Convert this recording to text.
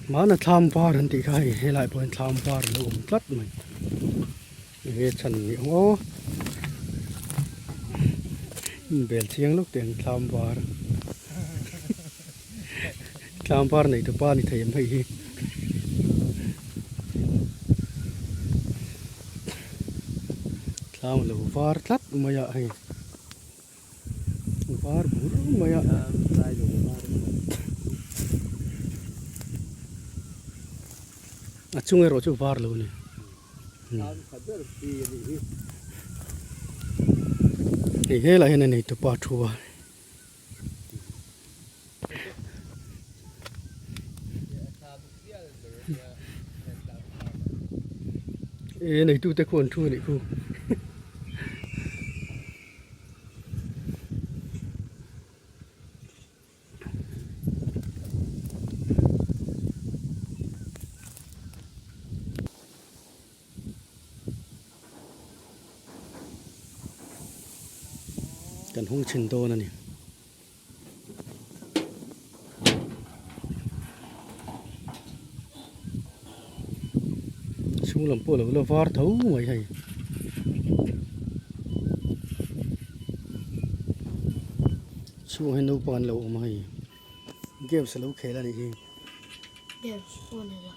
Hmana thlam var an tih kha hei helai pawh hian thlam var a lo awm tlat mai. Enge chhan ni ang aw. Bel chiang lawk teh ang thlam var. Thlam var nei tupa ni thei ang hei hi. Thlam a lo var tlat mai a hei. Var bur mai a. A chung erawh chu var lo a ni. Hei helai hian a nei tupa thu a. E neitute khu an thu a nih khu. Kan hung chhin dawn a ni. Chhung lam pawh a lo la var tho mai hei. Chhungah hian naupang an lo awm a hei. Games a lo khel a nih hi. Games pawh a ni lo.